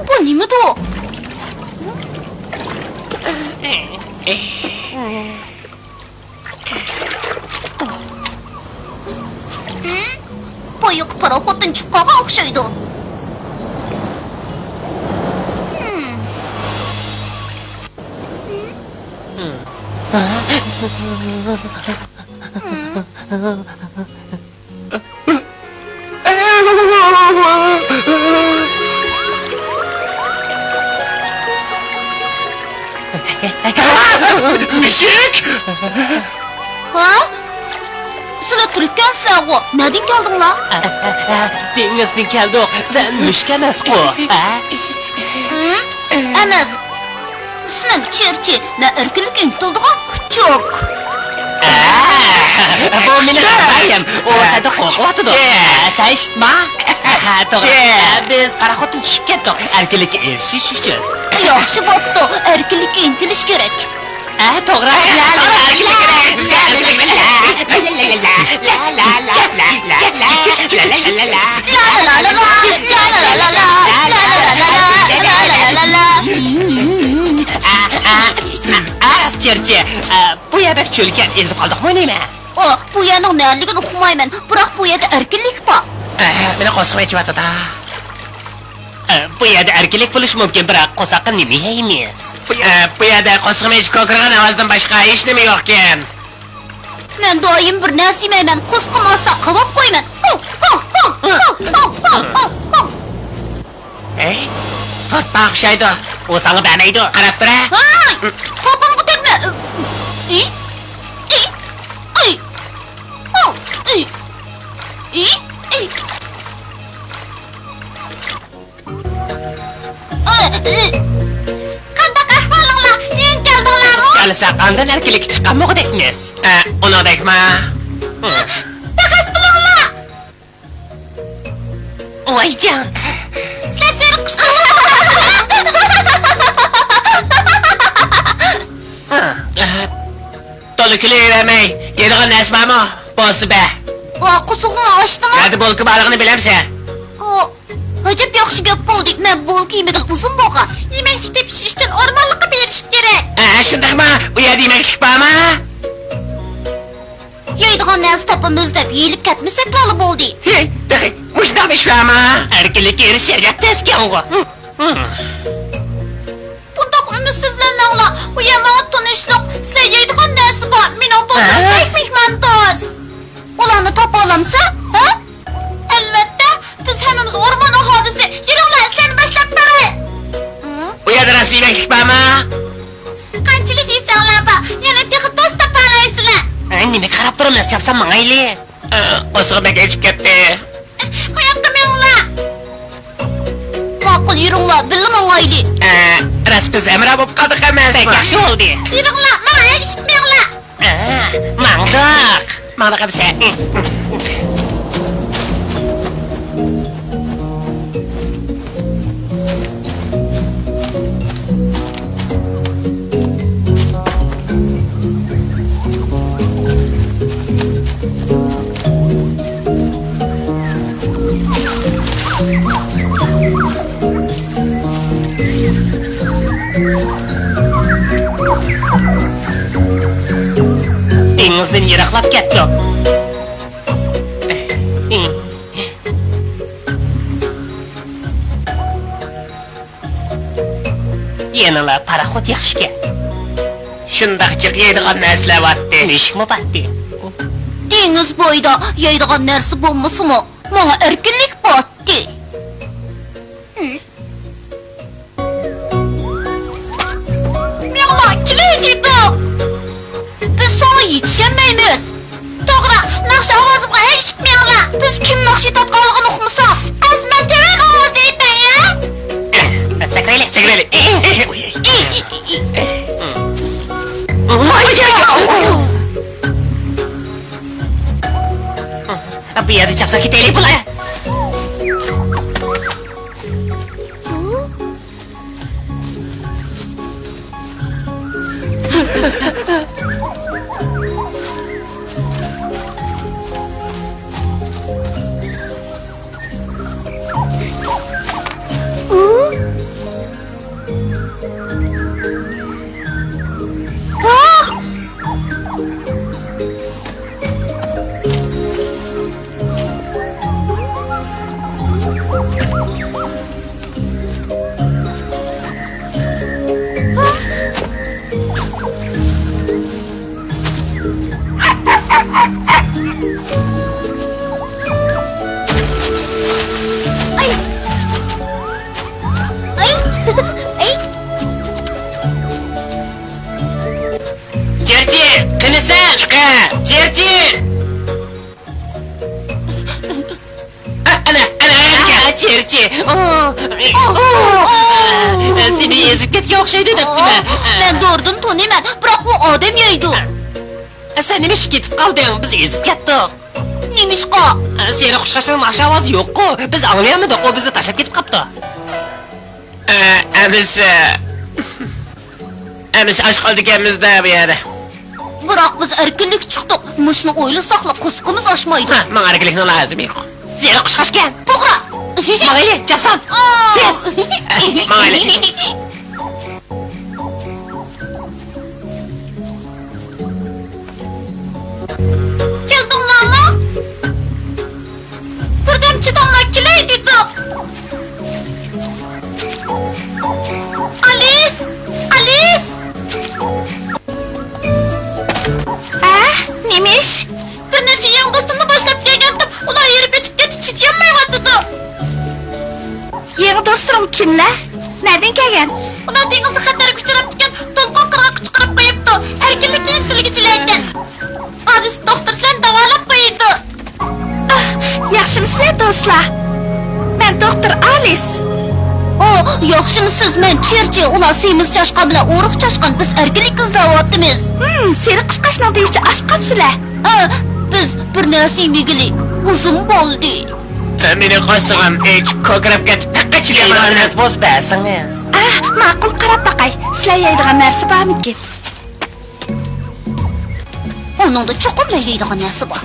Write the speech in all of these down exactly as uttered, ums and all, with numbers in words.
بۇ نېمىدۇ؟ بايىقى پاراخوتتىن چىققانغا ئوخشايدۇ. مۈشۈك! ھە؟ سىلەر تىرىككەنسىلەرغۇ؟ نەدىن كەلدىڭلار؟ دېڭىزدىن كەلدۇق. سەن مۈشۈك ئەمەسقۇ؟ ھە؟ ھىم؟ ئەمەس. ئىسمىم چېرچى، مەن ئەركىنلىككە ئىنتىلىدىغان كۇچۇك. ئە، بۇ مېنىڭ ئەمرايىم. ئۇ سەندىن قورقۇۋاتىدۇ. ئە، سەن ئىشىتما. ئە، توغرا. ئە، بىز پاراخوتتىن چۈشۈپ كەتتۇق، ئەركىنلىككە ئېرىشىش ئۈچۈن. ياخشى بوپتۇ، ئەركىنلىككە ئىنتىلىش كېرەك. ئە، توغرا. ئە، راست، چېرچى. ئە، بۇ يەردە چۆلكەن ئېزىپ قالدۇقمۇ نېمە؟ ئو، بۇ يەرنىڭ نەلىكىنى ئۇقمايمەن، بىراق بۇ يەردە ئەركىنلىك بار. ئە، مېنى قورسىقىم ئېچىۋاتىدۇ. ئە، بۇ يەردە ئەركىنلىك بولۇشى مۇمكىن، بىراق قورساققا نېمە يەيمىز؟ ئە، بۇ يەردە قورسىقىم ئېچىپ كۆكىرىگەن ئاۋازدىن باشقا ھېچنېمە يوقكەن. مەن دائىم بىر نەرسە يېمەيمەن، قورسىقىم ئاچسا قاۋاپ قويىمەن. ھو، ھو، ھو. ھەي، تارتماققا ئوخشايدۇ. ئۇ ساڭا بەرمەيدۇ. قاراپ تۇر، ھە. ھاي، قاپاڭغا تەگمە. ئى، ئى، ئى، ئى. ئۇ، ئى، ئى، ئى. ئى، ئى. قانداق ئەھۋالىڭلار؟ يېڭى كەلدىڭلارمۇ؟ كەلسەك، ئاندىن ئەركىنلىككە چىققانمۇ دەيمىز. ئە، ئۇنىڭدەكما؟ تەقەس قىلىڭلار. ۋايجان! سىلەر سېرىق قۇشقا. تۆكۈلۈۋەرمەي، يەيدىغان نەرسە بارمۇ؟ بولسا بەر. ۋا، قورسىقىڭنى ئاچتىڭمۇ؟ نەدە بولكا بارلىقىنى بىلەمسەن؟ ئو، ئەجەب ياخشى گەپ بولدى. مەن بولكا يېمىگىلى ئۇزۇن بولغان. يېمەكلىك تېپىش ئۈچۈن ئورمانلىققا بېرىش كېرەك. ھە، شۇنداقمۇ؟ ئۇ يەردە يېمەكلىك بارمۇ؟ يەيدىغان نەرسە تاپىمىز دەپ يېيىلىپ كەتمىسەكلا بولدى. ھېي، تېخى مۇشۇنداقمۇ ئىش بارمۇ؟ ئەركىنلىككە ئېرىشىش ئەجەب تەسكەنغۇ. بۇنداق ئۈمىدسىزلەنمەڭلار. ئۇ يەر ماڭا تونۇشلۇق. سىلەر يەيدىغان نەرسە بار. مېنىڭ دوستۇم ھە؟ بەك مېھماندوست. ئۇلارنى تاپالامسەن؟ ھە؟ ئەلۋەتتە. بىز ھەممىمىز ئورمان ئاھالىسى. يۈرۈڭلار، سىلەرنى باشلاپ بېرەي. ئۇ يەردە راست يېمەكلىك بارمۇ؟ قانچىلىك يېسەڭلار بار. يەنە تېخى توست تاپالايسىلەر. ئە، نېمىگە قاراپ تۇرىمىز؟ چاپسان ماڭايلى. ئە، قورسىقىم بەك ئېچىپ كەتتى. ئە، ئۇ ياققا مېڭىڭلار. ماقۇل، يۈرۈڭلار، بىللە ماڭايلى. ئە، راست بىز ھەمراھ بولۇپ قالدۇق ئەمەسمۇ؟ بەك ياخشى بولدى. يۈرۈڭلار، ماڭا ئەگىشىپ مېڭىڭلار. ئە، ماڭدۇق. ماڭدۇق ئەمىسە. دېڭىزدىن يىراقلاپ كەتتۇق. يەنىلا پاراخوت ياخشىكەن. شۇنداق جىق يەيدىغان نەرسىلەر بارتتى. مۈشۈكمۇ بارتتى. دېڭىز بويىدا يەيدىغان نەرسە بولمىسىمۇ، ماڭا ئەركىنلىك بارتتى. مېڭىڭلار، كېلەي دېدۇق. بىز ساڭا يېتىشەلمەيمىز. توغرا، ناخشا ئاۋازىمغا ئەگىشىپ مېڭىڭلار. بىز كىم ناخشا ئېيتىۋاتقانلىقىنى ئۇقمىساق. ئەزمەن تۆۋەن ئاۋازدا ئېيتاي، ھە؟ سەكرەيلى، سەكرەيلى. بۇ يەردە چاپسان كېتەيلى، بۇلار. چېرچى، قېنى سەن؟ چىقە، چېرچى! ئەنە، ئەنە، ئەنە، چېرچى. سېنى ئېزىپ كەتكەن ئوخشايدۇ دەپتىمەن. مەن دورىدىن تونۇيمەن، بىراق ئۇ ئادەم يەيدۇ. سەن نېمىشقا كېتىپ قالدىڭ؟ بىز ئېزىپ كەتتۇق. نېمىشقا؟ سېرىق قۇشقاچنىڭ ناخشا ئاۋازى يوققۇ، بىز ئاڭلىيالمىدۇق، ئۇ بىزنى تاشلاپ كېتىپ قاپتۇ. ئەمىسە، ئەمىسە ئاچ قالىدىكەنمىز-دە بۇ يەردە. بىراق بىز ئەركىنلىككە چىقتۇق. مۇشۇنى ئويلىساقلا قورسىقىمىز ئاچمايدۇ. ھە، ماڭا ئەركىنلىكنىڭ لازىمى يوق. سېرىق قۇشقاچكەن. توغرا. ماڭايلى، چاپسان. تېز. ماڭايلى. كەلدىڭلارمۇ؟ بىردەم چىداڭلار، كېلەي دېدۇق. ئالىس! ئالىس! ھە؟ نېمە ئىش؟ بىر نەچچە يېڭى دوستۇمنى باشلاپ كەلگەنتىم، ئۇلار ھېرىپ ئېچىپ كەتتى، چىدىيالمايۋاتىدۇ. يېڭى دوستلىرىڭ كىملەر؟ نەدىن كەلگەن؟ ئۇلار دېڭىزدا خەتەرگە ئۇچراپتىكەن، دولقۇن قىرغاققا چىقىرىپ قويۇپتۇ. ئەركىنلىككە ئىنتىلگۈچىلەركەن. ئالىس دوختۇر سىلەرنى داۋالاپ قويىدۇ. ئاھ، ياخشىمۇسىلەر دوستلار؟ مەن دوختۇر ئالىس. ئو، ياخشىمۇسىز؟ مەن چېرچى، ئۇلار سېمىز چاشقان بىلەن ئورۇق چاشقان، بىز ئەركىنلىك ئىزدەۋاتىمىز. ھىم، سېرىق قۇشقاچنىڭ دېيىشىچە ئاچ قاپسىلەر. ئە، بىز بىر نەرسە يېمىگىلى ئۇزۇن بولدى. مېنىڭ قورسىقىم ئېچىپ، كوكىراپ كەتتى، پەقەت چىدىيالمايمەن. يەيدىغان نەرسە بولسا بەرسىڭىز. ئە، ماقۇل، قاراپ باقاي، سىلەر يەيدىغان نەرسە بارمىكىن؟ ئۇنىڭدا چوقۇم مەن يەيدىغان نەرسە بار.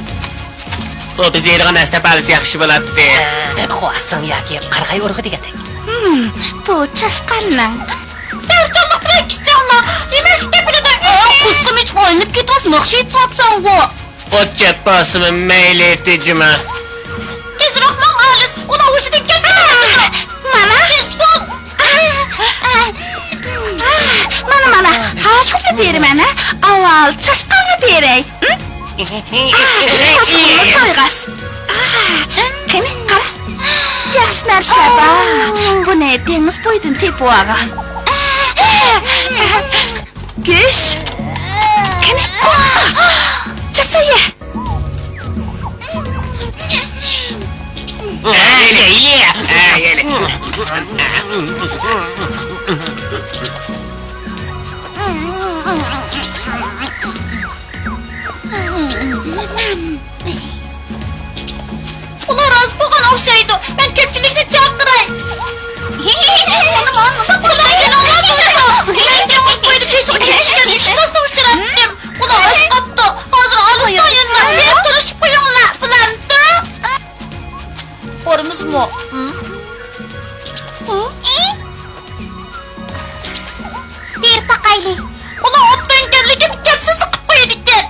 ئۇ بىز يەيدىغان نەرسە تاپالىسا ياخشى بولاتتى. خو ئاسسىڭ ياكى قارىغاي ئۇرۇقى دېگەندەك. ھىم، بۇ چاشقاننىڭ. سەۋرچانلىق بىلەن كۈتسەڭلار، يېمەكلىك تېپىلىدۇ. قۇسقىم ئېچىپ ئايلىنىپ كېتىۋاتسا، ناخشا ئېيتساڭغۇ. ئوت چەپ بولسىمۇ مەيلى، تېجىمە. تېزرەك ماڭ، ئالىس، ئۇنىڭ ھوشىدىن كەتتى. مانا. تېز بول. مانا، مانا، ھازىرلا بېرىمەن، ھە؟ ئاۋۋال چاشقانغا بېرەي. ھىم؟ قىزغىنلا تويغاس. قېنى، قارا. ياخشى نەرسىلەر بار. بۇنى دېڭىز بويىدىن تېپىۋالغان. گۆش. قېنى، كەپسە يە. ئۇلار راست بولغان ئوخشايدۇ. مەن كۆپچىلىكنى چاقىراي. مانا، مانا، مانا، بۇلار سېنىڭلار بولىدۇ. مەن دېڭىز بويىدا بېشىغا چۈشكەن ئۈچ دوستنى ئۇچراتتىم. ئۇلار ئاچ قاپتۇ. ھازىر ئالىستا يەنە. تۇرۇشۇپ قويۇڭلار، بىلەمدۇ؟ بارىمىزمۇ؟ بېرىپ باقايلى. ئۇلار ئوبدانكەن، لېكىن كەپسىزلىك قىلىپ قويىدىكەن.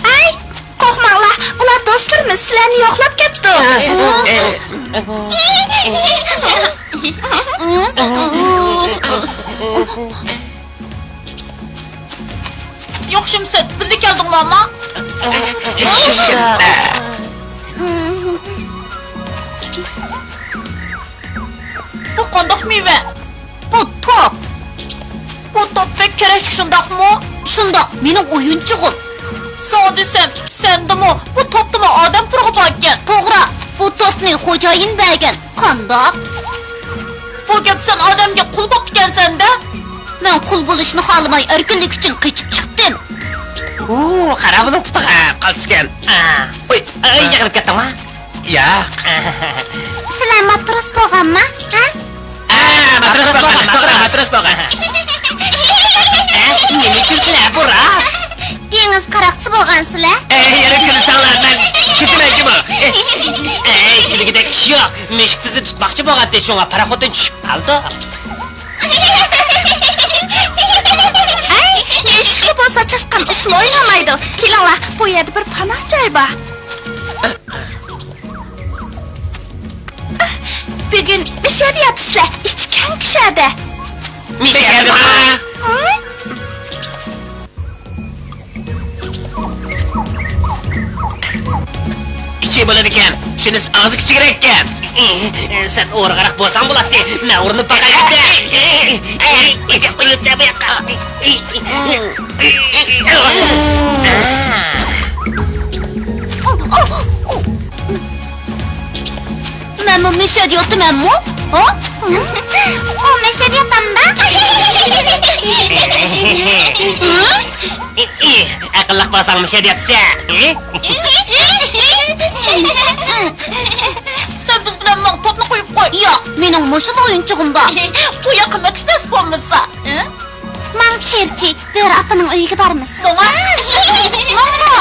ھەي، قورقماڭلار، بۇلار دوستلىرىمىز، سىلەرنى يوقلاپ كەپتۇ. ياخشىمۇسەن؟ بىللە كەلدىڭلارمۇ؟ بۇ قانداق مېۋە؟ بۇ توپ. بۇ توپ بەك كېرەكلىك، شۇنداقمۇ؟ شۇنداق، مېنىڭ ئويۇنچۇقۇم. ساڭا دېسەم، سەندىمۇ، بۇ توپتىمۇ ئادەم پۇرىقى باركەن. توغرا، بۇ توپنى خوجايىن بەرگەن. قانداق؟ بۇ گەپ، سەن ئادەمگە قۇل بوپتىكەنسەن-دە؟ مەن قۇل بولۇشنى خالىماي، ئەركىنلىك ئۈچۈن قېچىپ چىقتىم. ئۇ، قارا بۇنىڭ پۇتىغا. ھە، قالتىسكەن. ھە. ئۇي، ئەي، يىقىلىپ كەتتىڭما؟ ياق. سىلەر ماتروس بولغانما؟ ھە؟ ھە، ماتروس بولغان، توغرا، ماتروس بولغان. ھە، نېمە كۈلىسىلەر، بۇ راست. دېڭىز قاراقچىسى بولغانسىلەر. ئەي، يەنە كۈلسەڭلار، مەن كېتىمەن جۇمۇ. ئەي، كۈلگۈدەك ئىش يوق. مۈشۈك بىزنى تۇتماقچى بولغانتى، شۇڭا پاراخوتتىن چۈشۈپ قالدۇق. ئەي، مۈشۈكلا بولسا چاشقان ئۇسسۇل ئوينىمايدۇ. كېلىڭلار، بۇ يەردە بىر پاناھ جاي بار. بۈگۈن مىشەدە ياتىسىلەر، ئىچى كەڭ كۈشەدە. مىشەدىما؟ ھە؟ كىچىك بولىدىكەن، شۇنىسى ئازى كىچىكرەككەن. سەن ئورغاراق بولساڭ بولاتتى، مەن ئۇرۇنۇپ باقاي ئەمدى. مەنمۇ مىشەدە ياتىمەنمۇ؟ ھە؟ ئۇ مىشەدە ياتامدا؟ ئەقىللىق بولساڭ مىشەدە ياتىسەن. سەن بىز بىلەن ماڭ، توپنى قويۇپ قوي. ياق، مېنىڭ مۇشۇلا ئويۇنچۇقۇم بار. بۇ ياققا مەتلىك نەرسە بولمىسا. ماڭ، چىرچى، بۆرە ئاپىنىڭ ئۆيىگە بارىمىز. ماڭا. ماڭا.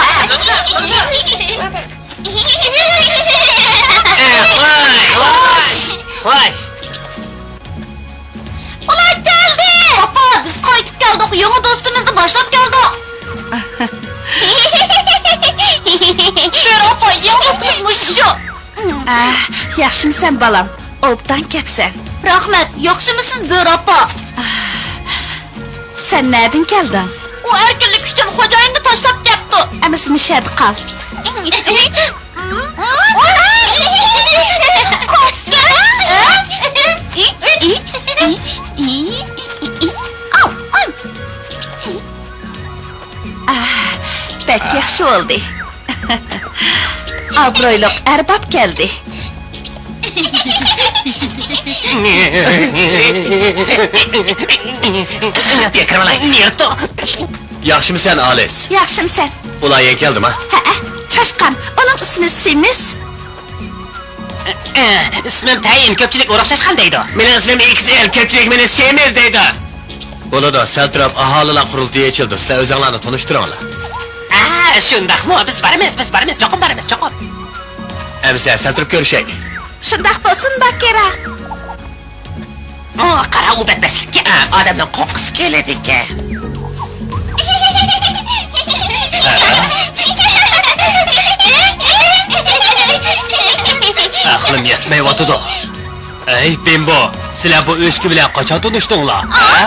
خوش، خوش. ئۇلار كەلدى! ئاپا، بىز قايتىپ كەلدۇق، يېڭى دوستىمىزنى باشلاپ كەلدۇق. بۆرە ئاپا، يېڭى دوستىمىز مۇشۇ. ئە، ياخشىمۇسەن بالام؟ ئوبدان كەپسەن. رەھمەت، ياخشىمۇسىز بۆرە ئاپا؟ سەن نەدىن كەلدىڭ؟ ئۇ ئەركىنلىك ئۈچۈن خوجايىننى تاشلاپ كەپتۇ. ئەمىسە مۇشۇ يەردە قال. ئاھ، بەك ياخشى بولدى. ئابرۇيلۇق ئەرباب كەلدى. ياخشىمۇسەن، ئالىس؟ ياخشىمۇسەن؟ ئۇلار يەنە كەلدىما؟ ھەئە، چاشقان. ئۇنىڭ ئىسمى سېمىز. ئىسمىم تەيىن، كۆپچىلىك ئورۇقشاشقان دەيدۇ. مېنىڭ ئىسمىم ئېكس ئېل، كۆپچىلىك مېنى سېمىز دەيدۇ. بولىدۇ، سەل تۇرۇپ ئاھالىلەر قۇرۇلتىيى ئېچىلىدۇ، سىلەر ئۆزۈڭلارنى تونۇشتۇرۇڭلار. ھە، شۇنداقمۇ؟ بىز بارىمىز، بىز بارىمىز، چوقۇم بارىمىز، چوقۇم. ئەمىسە سەل تۇرۇپ كۆرۈشەيلى. شۇنداق بولسۇن، باكىرا. ئۇ، قارا، ئۇ بەتبەستلىككە، ئادەمنىڭ قورققۇسى كېلىدىكەن. ئەقلىم يەتمەيۋاتىدۇ. ئەي، بىمبو، سىلەر بۇ ئۆچكە بىلەن قاچان تونۇشتۇڭلار؟ ھە؟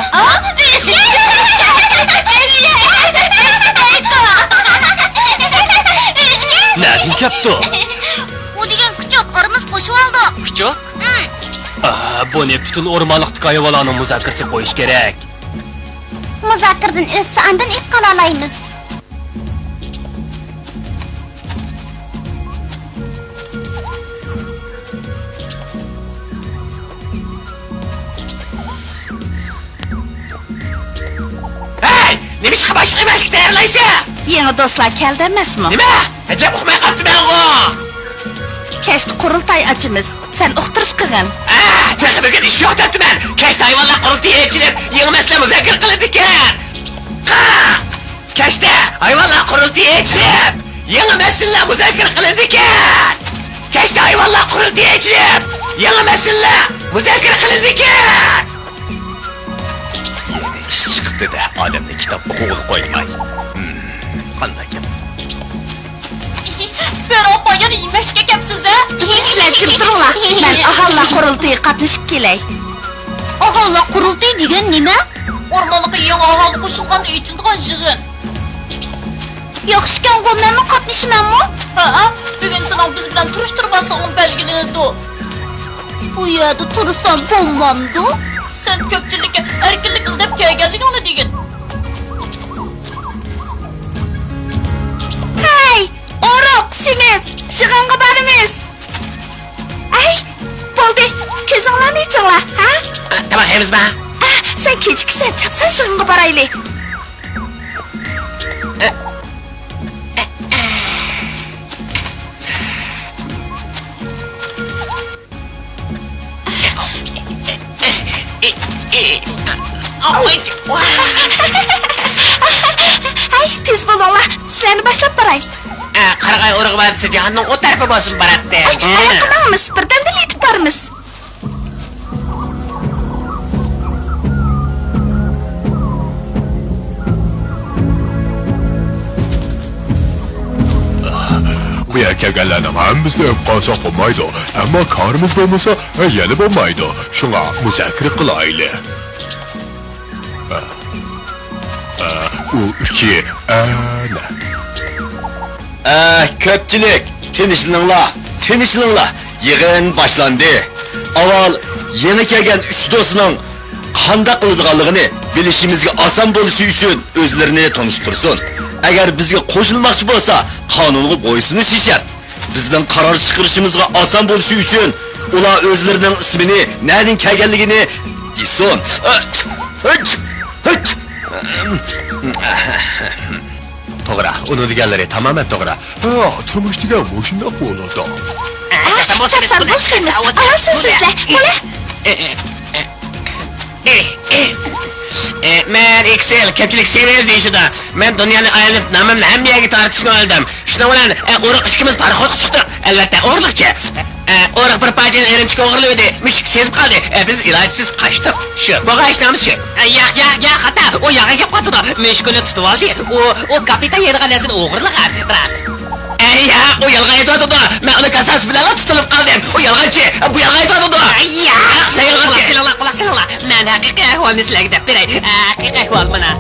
نەدىن كەپتۇ؟ ئۇ دېگەن كۇچۇك، ئارىمىز قوشۇۋالدۇق. كۇچۇك؟ ئا، بۇنى پۈتۈن ئورمانلىقتىكى ھايۋانلارنىڭ مۇزاكىرىسىگە قويۇش كېرەك. مۇزاكىرىدىن ئۆتسە، ئاندىن ئېيتقىلالايمىز. ھەي، نېمىشقا باشلىق ئەمەسلىك تەييارلايسەن؟ يېڭى دوستلار كەلدى ئەمەسمۇ؟ نېمە؟ ئەجەب ئۇقماي قاپتىمەنغۇ. كەچتە قۇرۇلتاي ئاچىمىز. سەن ئۇقتۇرۇش قىلغىن. ئە، تېخى بۈگۈن ئىش يوق دەپتىمەن. كەچتە ھايۋانلار قۇرۇلتىيى ئېچىلىپ، يېڭى مەسىلە مۇزاكىرە قىلىنىدىكەن. قا! كەچتە ھايۋانلار قۇرۇلتىيى ئېچىلىپ، يېڭى مەسىلىلەر مۇزاكىرە قىلىنىدىكەن. كەچتە ھايۋانلار قۇرۇلتىيى ئېچىلىپ، يېڭى مەسىلىلەر مۇزاكىرە قىلىنىدىكەن. يېڭى ئىش چىقىپتۇ-دە، ئادەمنى كىتاب ئوقۇغىلى قويماي. ھىم، قانداق گەپ؟ بۆرە ئاپا، يەنە يېمەككە كەپسىز-ھە؟ سىلەر جىم تۇرۇڭلار، مەن ئاھالىلەر قۇرۇلتىيىغا قاتنىشىپ كېلەي. ئاھالىلەر قۇرۇلتىيى دېگەن نېمە؟ ئورمانلىققا يېڭى ئاھالە قوشۇلغاندا ئېچىلىدىغان يىغىن. ياخشىكەنغۇ، مەنمۇ قاتنىشىمەنمۇ؟ ھەئە، بۈگۈن سېنىڭ بىز بىلەن تونۇشتۇرۇۋالساڭ ئۇنى بەلگىلىنىدۇ. بۇ يەردە تۇرسام بولمامدۇ؟ سەن كۆپچىلىككە ئەركىنلىك ئىزدەپ كەلگەنلىكىڭنى دېگىن. ھەي، ئورۇق، سېمىز، يىغىنغا بارىمىز. ئەي، بولدى، كۆزۈڭلارنى ئېچىڭلار، ھە؟ ئە، تاماق يەيمىزما؟ ئە، سەن كېچىكىسەن، چاپسان يىغىنغا بارايلى. ئە، ئە، ئە. ھەي، تېز بولۇڭلار، سىلەرنى باشلاپ باراي. ئە، قارىغاي ئورۇقى بار دېسە، جاھاننىڭ ئۇ تەرىپى بولسۇن، باراتتى. ئاياققا ماڭىمىز، بىردەمدىلا يېتىپ بارىمىز. بۇ يەرگە كەلگەنلەرنىڭ ھەممىسىنى ئۆپ قالساق بولمايدۇ. ئەمما كارىمىز بولمىسا، يەنە بولمايدۇ. شۇڭا مۇزاكىرە قىلايلى. ئۇ ئۈچى ئەنە. ئە، كۆپچىلىك، تىنچلىنىڭلار، تىنچلىنىڭلار. يىغىن باشلاندى. ئاۋۋال يېڭى كەلگەن ئۈچ دوستنىڭ قانداق قىلىدىغانلىقىنى بىلىشىمىزگە ئاسان بولۇشى ئۈچۈن ئۆزلىرىنى تونۇشتۇرسۇن. ئەگەر بىزگە قوشۇلماقچى بولسا، قانۇنغا بويسۇنۇشى شەرت. بىزنىڭ قارار چىقىرىشىمىزغا ئاسان بولۇشى ئۈچۈن ئۇلار ئۆزلىرىنىڭ ئىسمىنى، نەدىن كەلگەنلىكىنى دېسۇن. توغرا، ئۇنىڭ دېگەنلىرى تامامەن توغرا. ھا، تۇرمۇش دېگەن مۇشۇنداق بولىدۇ. چاپسان بولسىمىز، ئالىسىز سىزلەر، بولە. ئە، مەن ئېكسېل، كۆپچىلىك سېمىز دېيىشىدۇ. مەن دۇنيانى ئايلىنىپ، نامىمنى ھەممە يەرگە تارتىشنى ئويلىدىم. شۇنىڭ بىلەن، ئە، ئورۇق ئىككىمىز پاراخوتقا چىقتۇق. ئەلۋەتتە، ئورۇقچە. ئە، ئورۇق بىر پارچە ئېرىمچىك ئوغرىلىۋىدى. مۈشۈك سېزىپ قالدى. ئە، بىز ئىلاجسىز قاچتۇق. شۇ. بولغان ئىشنىڭ ھەممىسى شۇ. ئە، ياق، ياق، ياق، خاتا. ئۇ يالغان گەپ قىلىۋاتىدۇ. مۈشۈك ئۇنى تۇتۇۋالدى. ئۇ، ئۇ كاپىتان يەيدىغان نەرسىنى ئوغرىلىغان. راست. ئەي ياق، ئۇ يالغان ئېيتىۋاتىدۇ. مەن ئۇنى كاساپەت بىلەنلا تۇتۇلۇپ قالدىم. ئۇ يالغانچى، بۇ يالغان ئېيتىۋاتىدۇ. ئەي ياق، سەن يالغانچى. قۇلاق سېلىڭلار، قۇلاق سېلىڭلار. مەن ھەقىقىي ئەھۋالنى سىلەرگە دەپ بېرەي. ھەقىقىي ئەھۋال مانا.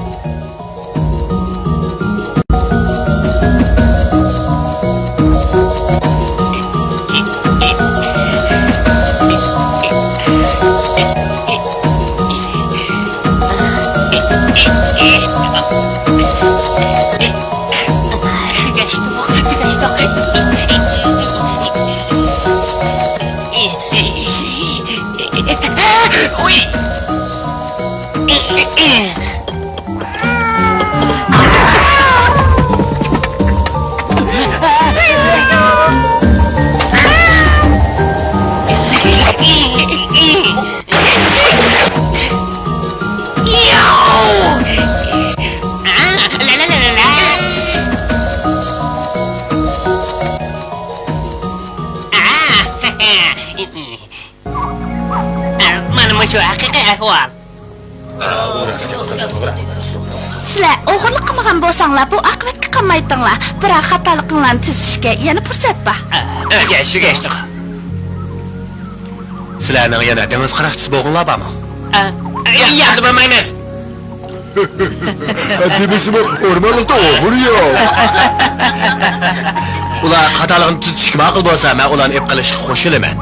شۇ ھەقىقىي ئەھۋال. سىلەر ئوغرىلىق قىلمىغان بولساڭلار، بۇ ئاقىۋەتكە قالمايتتىڭلار. بىراق، خاتالىقىڭلارنى تۈزىتىشكە يەنە پۇرسەت بار. ئە، ئە، ئە، ئە. سىلەرنىڭ يەنە دېڭىز قاراقچىسى بولغۇڭلار بارمۇ؟ ئە، ئە، ياردىمى بولمايمىز. دېمىسىمۇ، ئورمانلىقتا ئوغرى يوق. ئۇلار خاتالىقىنى تۈزىتىشكە ماقۇل بولسا، مەن ئۇلارنى ئېلىپ قېلىشقا قوشۇلىمەن.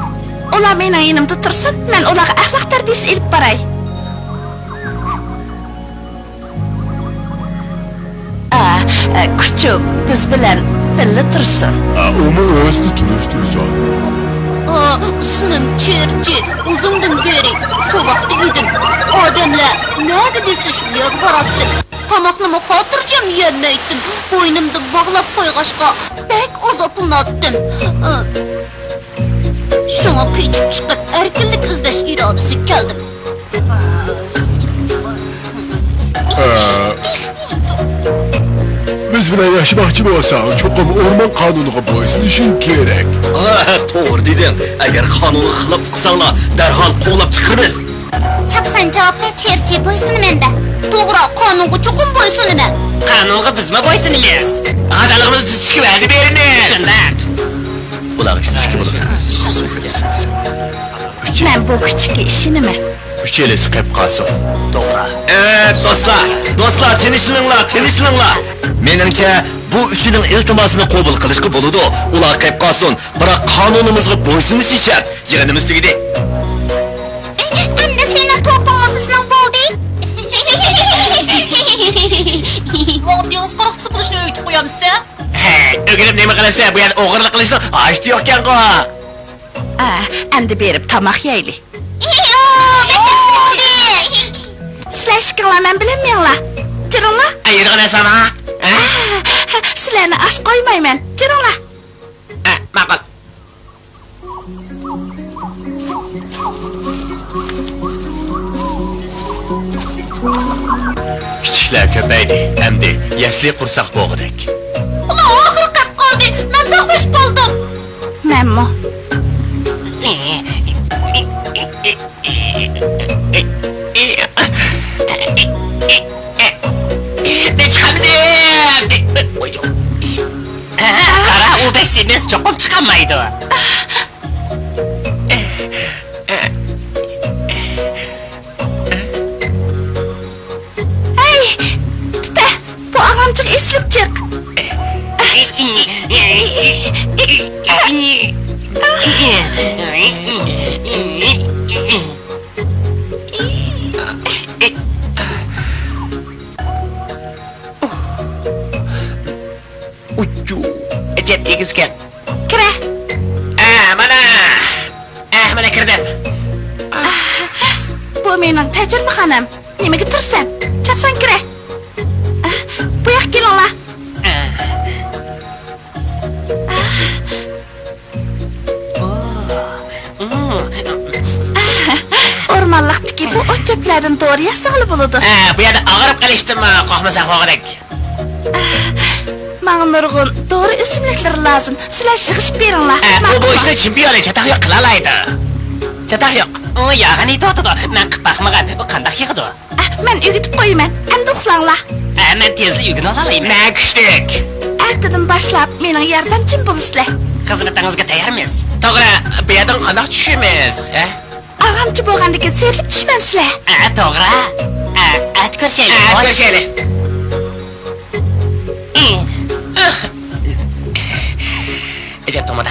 ئۇلار مېنىڭ يېنىمدا تۇرسۇن، مەن ئۇلارغا ئەخلاق تەربىيىسى ئېلىپ باراي. ئا، ئە، كۈچۈك بىز بىلەن بىللە تۇرسۇن. ئا، ئۇمۇ ئۆزىنى تونۇشتۇرسۇن. ئا، ئىسمىم چېرچى. ئۇزۇندىن بېرى سولاقتا ئىدىم. ئادەملەر نەگە دېسە شۇ يەرگە باراتتىم. تاماقنىمۇ خاتىرجەم يېيەلمەيتتىم. بوينۇمدىن باغلاپ قويغاچقا بەك ئازابلىناتتىم. ئا، شۇڭا قېچىپ چىقىپ ئەركىنلىك ئىزدەش ئىرادىسىگە كەلدىم. ئە، بىز بىلەن ياشىماقچى بولساڭ، چوقۇم ئورمان قانۇنىغا بويسۇنۇشۇڭ كېرەك. ھە، توغرا دېدىڭ. ئەگەر قانۇنغا خىلاپلىق قىلساڭلار، دەرھال قوغلاپ چىقىرىمىز. چاپسان جاۋاب بەر، چېرچى، بويسۇنىمەن دە. توغرا، قانۇنغا چوقۇم بويسۇنىمەن. قانۇنغا بىزمۇ بويسۇنىمىز. خاتالىقىمىزنى تۈزىتىشكە ۋەدە بېرىمىز. شۇنداق. ئۇلارغا ئىشىنىشكە بولىدۇ. مەن بۇ كۈچۈككە ئىشىنىمەن. ئۈچەيلىسى قېپ قالسۇن. توغرا. ئە، دوستلار، دوستلار، تىنچلىنىڭلار، تىنچلىنىڭلار. مېنىڭچە، بۇ ئۈچىنىڭ ئىلتىماسىنى قوبۇل قىلىشقا بولىدۇ. ئۇلار قېپ قالسۇن، بىراق قانۇنىمىزغا بويسۇنۇشى شەرت. يىغىنىمىز تۈگىدى. ئەمدى سېنىڭ توپۇڭمۇ بىزنىڭ بولدى. ماڭا دېڭىز قاراقچىسى بولۇشنى ئۆگىتىپ قويامسەن؟ ھە، ئۆگىنىپ نېمە قىلىسەن؟ بۇ يەردە ئوغرىلىق قىلىشنىڭ ھاجىتى يوقكەنغۇ. ئا، ئەمدى بېرىپ تاماق يەيلى. سىلەر ئىككىڭلار مەن بىلەن مېڭىڭلار. جۈرۈڭلار. ئە، يۈرىدىغان نەرسە بارمۇ؟ ئە؟ ئا، سىلەرنى ئاچ قويمايمەن. جۈرۈڭلار. ئە، ماقۇل. كىچىكلەر كۆپەيدى، ئەمدى يەسلى قۇرساق بولغۇدەك. ئۇلار ئاخىرى قاپ قالدى، مەن بەك خۇش بولدۇم. مەنمۇ. نەچچە قىلدىم. قارا، ئۇ بەك سېمىز، چوقۇم چىقالمايدۇ. ھەي، تۇتە، بۇ ئاغامچىغا ئېسىلىپ چىق. ئۇچۇ، ئەجەب ئېگىزكەن. كىرە. ئە، مانا. ئە، مانا كىردىم. بۇ مېنىڭ تەجرىبىخانام. نېمىگە تۇرىسەن؟ چاپسان كىرە. ئە، بۇ ياققا كېلىڭلار. ئە. ئە. ئورمانلىقتىكى بۇ ئوت-چۆپلەردىن دورا ياسىغىلى بولىدۇ. ئە، بۇ يەردە ئاغرىپ قېلىشتىنمۇ قورقمىساق بولغۇدەك. ماڭا نۇرغۇن دورا ئۆسۈملۈكلىرى لازىم. سىلەر يىغىشىپ بېرىڭلار. ئە، ئۇ بۇ ئىشنى چېمپىيونى چاتاق يوق قىلالايدۇ. چاتاق يوق. ئۇ ياغىنى ئېتىۋاتىدۇ. مەن قىلىپ باقمىغان. ئۇ قانداق يىغىدۇ؟ ئە، مەن ئۆگىتىپ قويىمەن. ئەمدى ئۇخلاڭلار. ئە، مەن تېزلا ئۆگىنىۋالالايمەن. مەن كۈچلۈك. ئەتىدىن باشلاپ مېنىڭ ياردەمچىم بولىسىلەر. خىزمىتىڭىزگە تەييارمىز. توغرا، بۇ يەردىن قانداق چۈشىمىز، ھە؟ ئاغامچى بولغاندىكىن سىيرىلىپ چۈشمەمسىلەر؟ ئە، توغرا. ئە، ئەتە كۆرۈشەيلى. ئە، خوش. كۆرۈشەيلى. ئەجەب تومىدا.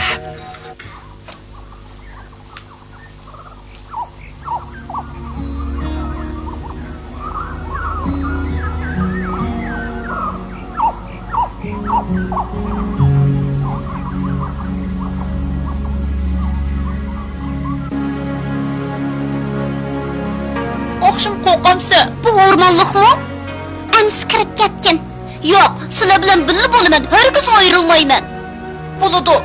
ئاخشىمى قورقامسەن؟ بۇ ئورمانلىقمۇ؟ ئەمسە كىرىپ كەتكىن. ياق، سىلەر بىلەن بىللە بولىمەن، ھەرگىز ئايرىلمايمەن. بولىدۇ.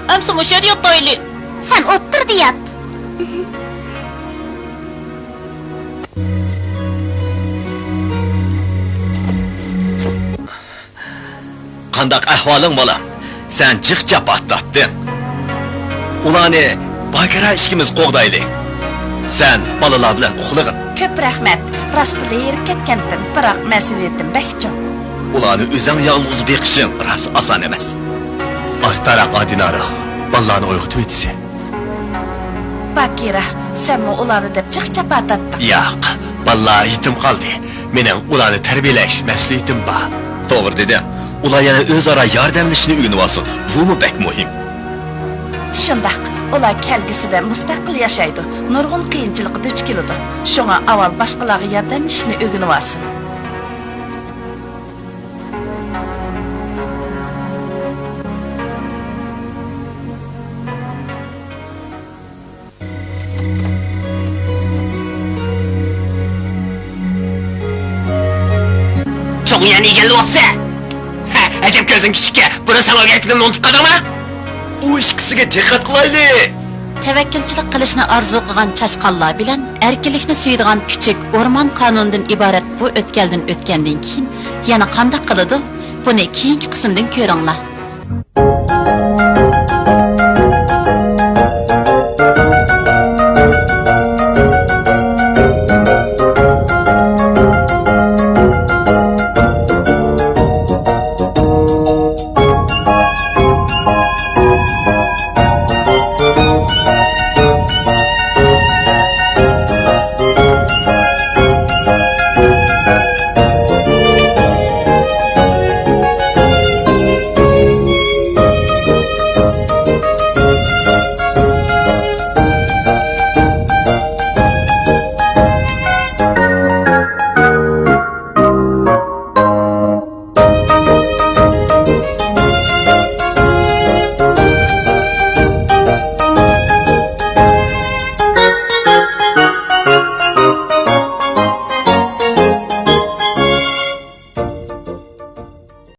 ئەمسە مۇشۇ يەردە ياتايلى. سەن ئوتتۇرىدا يات. قانداق ئەھۋالىڭ، بالام؟ سەن جىق جاپا تارتتىڭ. ئۇلارنى باگرا ئىككىمىز قوغدايلى. سەن بالىلار بىلەن ئۇخلىغىن. كۆپ رەھمەت. راستلا ھېرىپ كەتكەنتىم، بىراق مەسئۇلىيىتىم بەك چوڭ. ئۇلارنى ئۆزۈڭ يالغۇز بېقىشىڭ راست ئاسان ئەمەس. ئاستاراق ئادىنارا، بالىلارنى ئويغىتىۋېتىسەن. باكىرا، سەنمۇ ئۇلارنى دەپ جىق جاپا تارتتىڭ. ياق، بالىلار يېتىم قالدى. مېنىڭ ئۇلارنى تەربىيەلەش مەسئۇلىيىتىم بار. توغرا دېدىڭ. ئۇلار يەنە ئۆزئارا ياردەملىشىشنى ئۆگىنىۋالسۇن. بۇمۇ بەك مۇھىم. شۇنداق، ئۇلار كەلگۈسىدە مۇستەقىل ياشايدۇ، نۇرغۇن قىيىنچىلىققا دۇچ كېلىدۇ. شۇڭا ئاۋۋال باشقىلارغا ياردەملىشىشنى ئۆگىنىۋالسۇن. چوڭ يەرنى ئىگىلەۋاپسەن. ھە، ئەجەب كۆزۈڭ كىچىككەن. بۇنى ساڭا ئۆگەتكىنىمنى ئۇنتۇپ قالدىڭمۇ؟ ئۇ ئىككىسىگە دىققەت قىلايلى. تەۋەككۈلچىلىك قىلىشنى ئارزۇ قىلغان چاشقانلار بىلەن ئەركىنلىكنى سۆيىدىغان كۈچۈك ئورمان قانۇنىدىن ئىبارەت بۇ ئۆتكەلدىن ئۆتكەندىن كېيىن يەنە قانداق قىلىدۇ؟ بۇنى كېيىنكى قىسىمدىن كۆرۈڭلار.